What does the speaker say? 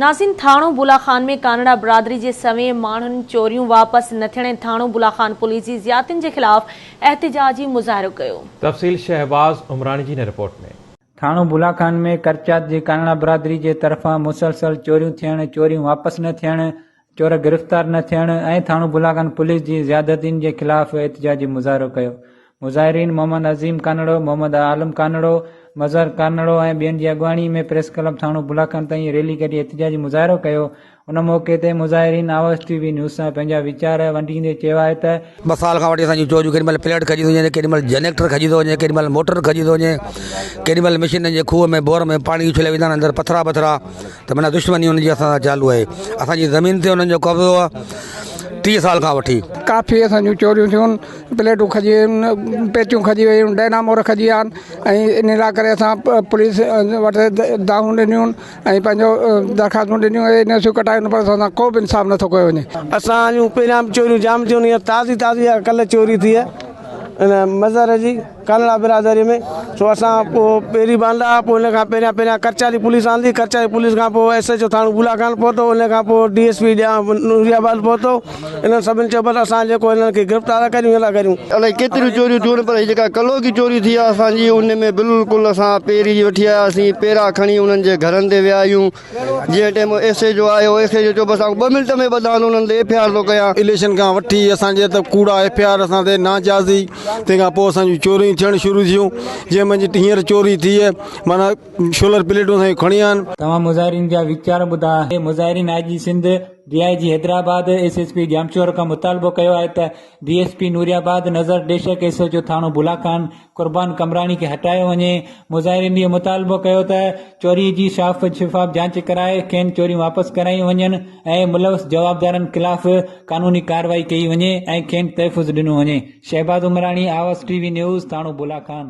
ناظرين ٿاڻو بولا خان ۾ ڪانڙا برادري جي سوين ماڻهن چوريون واپس نه ٿيڻ ۽ ٿاڻو بولا خان پوليس جي زيادتين جي خلاف احتجاجي مظاهرو ڪيو. تفصيل شهباز عمراڻي جي هن رپورٽ ۾. ٿاڻو بولا خان ۾ ڪرچات جي ڪانڙا برادري جي طرفان مسلسل چوريون ٿيڻ، چوريون واپس نه ٿيڻ، چور گرفتار نه ٿيڻ ۽ ٿاڻو بولا خان پوليس جي زيادتين جي خلاف احتجاجي مظاهرو ڪيو. مظاهرين محمد عظيم ڪانڙو، محمد عالم ڪانڙو، مظهر ڪانڙو ۽ ٻين جي اڳواڻي ۾ پريس ڪلب ٿاڻو بلاخان تائين ريلي ڪڍي احتجاجي مظاهرو ڪيو. ان موقعي تي مظاهرين آواز ٽي وي نيوز سان پنهنجا ويچار ونڊيندي چيو آهي ته، ٻه سال کان وٺي اسان جون چوريون ڪيڏي مهل پليٽ کڄي ٿي وڃي ڪيڏي مهل جنريٽر کڄي ٿو وڃي ڪيڏي مهل موٽر کڄي ٿو وڃي ڪيڏي مهل مشينن جي کوهه ۾ بور ۾ پاڻي اڇلي ويندا آهن اندر پٿرا پٿرا ته معنيٰ دشمني انهن جي اسان سان چالو آهي اسان جي زمين تي انهن جو قبضو آهي 30 سال کان وٺي. ڪافي اسان جون چوريون ٿيون پليٽون کڄي ويون پيتيون کڄي ويون ڊينامور کڄي ويا آهن ۽ ان لاء ڪري اسان پوليس وٽ دانهون ڏنيون ۽ پنهنجو درخواستون ڏنيون اين او سيون ڪٽايون پر اسان سان ڪو به انصاف نٿو ڪيو وڃي. اسان جون پهريان به چوريون جام ٿيون هينئر تازي تازي اها ڪلهه چوري ٿي آهي ان مظهر جي ڪانڙا برادري ۾ سو اسان پوء پهرين بانڊا پوء ان کان پهريان پهريان ڪرچاري پوليس آندي ڪرچاري پوليس کان پوء ايس ايچ او ٿاڻو بولا خان پهتو ان کان پوء ڊي ايس پي نوري آباد پهتو انهن سڀني چيو بس اسان جيڪو هنن کي گرفتار ڪريون ائين ٿا ڪريون. الائي ڪيتريون چوريون ٿيون آهن پر هي جيڪا ڪلهوڪي چوري ٿي آهي اسان جي ان ۾ بلڪل اسان پيري وٺي آياسين پيرا کڻي انهن جي گهرن تي ويا آهيون جنهن ٽيم ايس ايچ او آيو ايس ايچ او چيو بس آئون ٻه منٽ ۾ ٻڌان ٿو انهن تي ايف I R ٿو ڪيان. اليڪشن کان وٺي اسان جي ته ڪوڙا ايف I R اسان تي ناجائزي تنهن کان پوء اسان جون چوريون ٿيڻ شروع ٿيون جنهن منجهه هينئر چوري ٿي معنيٰ سولر پليٽون اسان جون کڻي ويا آهن. توهان مظاهرين جا ويچار ٻڌا. مظاهرين I G Sindh, D I G Hyderabad, S S P Jamshoro کان مطالبو ڪيو آهي ته ڊي ايس پي نوري آباد نظر ڏيشڪ ايس ايچ او ٿاڻو بولا خان قربان قمبراڻي کي هٽايو وڃي. مظاهرين اهو مطالبو ڪيو ته چوري جي صاف شفاف جاچ ڪرائي کين چوريون واپس ڪرايون وڃن ۽ ملوث جوابدارن خلاف قانوني ڪارروائي ڪئي وڃي ۽ کين تحفظ ڏنو وڃي. Shahbaz Umrani, Awaz T V news, ٿاڻو بولا خان.